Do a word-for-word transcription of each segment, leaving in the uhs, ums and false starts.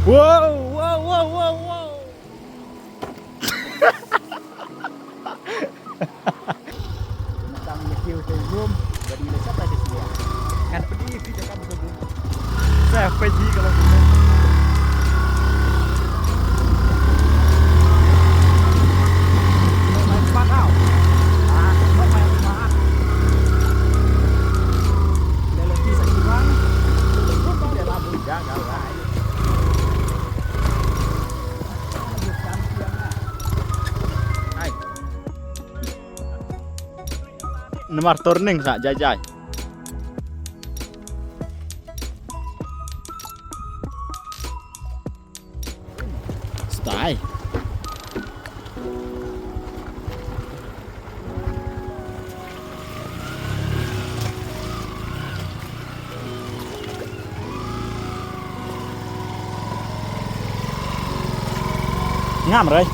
Wow, wow, wow, wow, wow. Tang ïa kiew te lum, ba dei la shat la te sia. Ngan pynïaid phi te kam sadu. Sa pynïaid ka la sadu. Mai pat tau. Ah, mai pat. Lele ti sa kiwang. Pun ba dia la bun jaga lah. Hai. Namar turning sa jai jai. Stai. Ngam rai.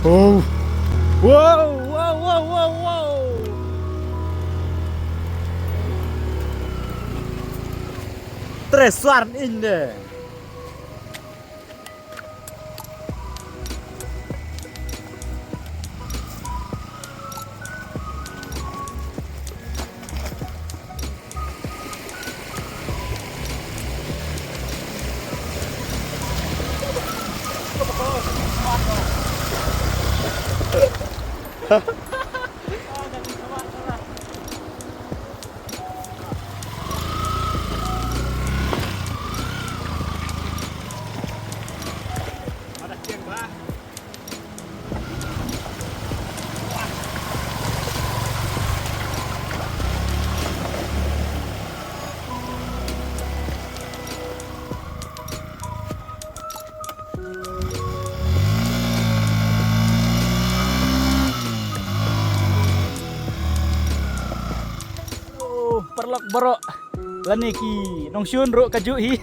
Oh. Wow, wow, wow, wow, wow. Tres suar inde. Oh, paralok baroh. Lane ki nongshun ruh kajuh hi.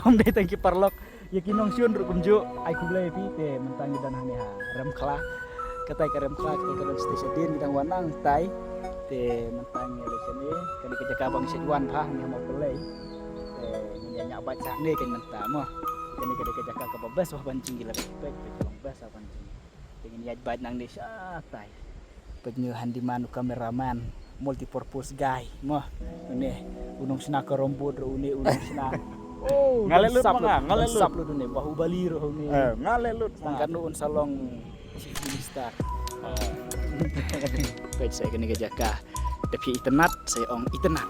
Ym dei tang ki paralok. Ïa ki nongshun ruh kumjuh, ai khublei ïa phi, te mynta ngi don hangne ha Remkhla. Katai ka Remkhla, katai ka don station dien ngi dang wan nang tai. Te mynta ngi ïa leit shane, kane ka jaka ba ngi shait wan bha ngi ha Mawtalei. Te ngi ïa ñiah bike hangne kane mynta mo. Kane ka dei ka jaka kaba best bha ban jingïaleit bike, te ka long best bha ban jingïaleit. Te ngin ïaid bad nangne shatai. Peit une u handyman, u cameraman, multipurpose guy mo. Une u nongshna carrom board ruh une u nongshna. Oh, nga leh lut ma nga, nga leh lut. Sap lut une, Bahubali ruh une. Eh, nga leh lut. Tang katno un sa long chief minister. Peit sa kane ka jaka. Da phi itynnad, sa ong itynnad.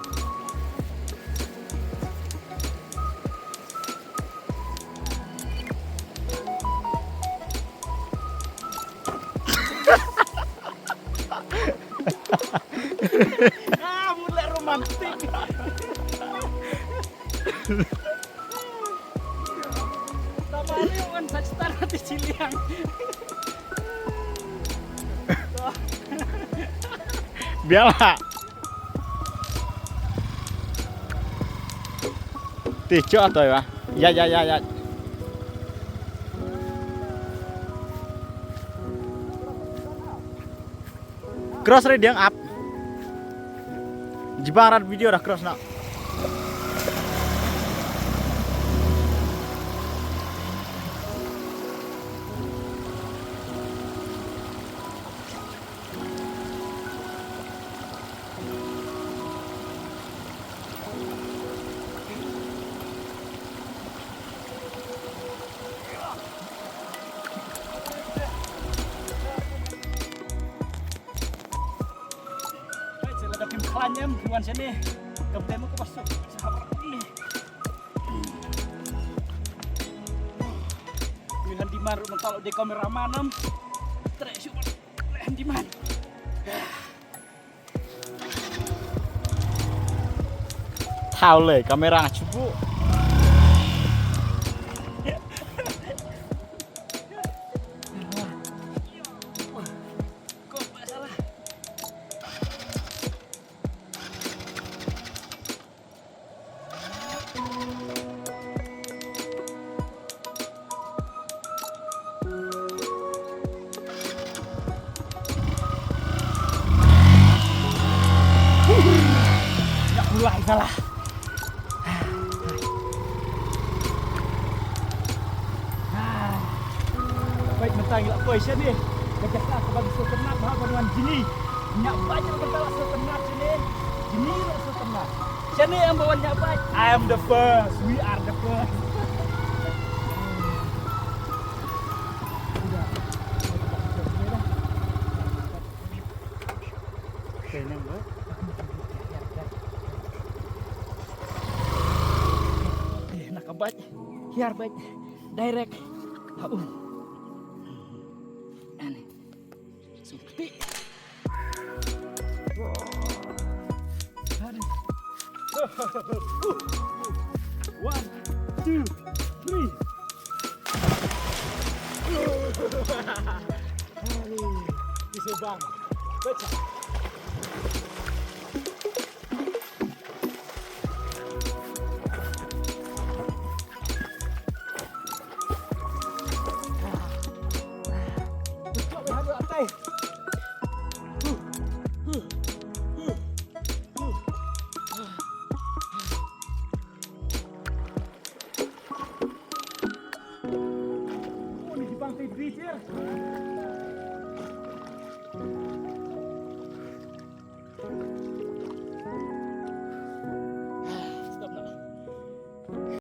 Ah, mut leh romantic. Tama ni wan sa star hati chiliang. Biala. Ti cho toi wa. Ya, ya, ya, ya. Cross ready up. Jibang rat video dah cross nak. Lada phim khlaiñ em, phi wan shane. Kam dei ma ka ba suk. Sa hap rak ni. Wi handyman ruh nang talo de cameraman em. Treh shu wan. Handyman. Thaw le camera nga chubu. Wah, salah. Peit mynta ngi la poi shane. Ka jaka kaba ngi sngewtynnat bha ban wan jngi. Ñiah bike mynta la sngewtynnat shane. Jngi la sngewtynnat. Shane em ba wan ñiah bike. I am the first. We are the first. Eh, na ka bike, hiar bike, direct ha u. Ani. Sukti. Ani. One, two, three. Ani. Isu bang. Baca.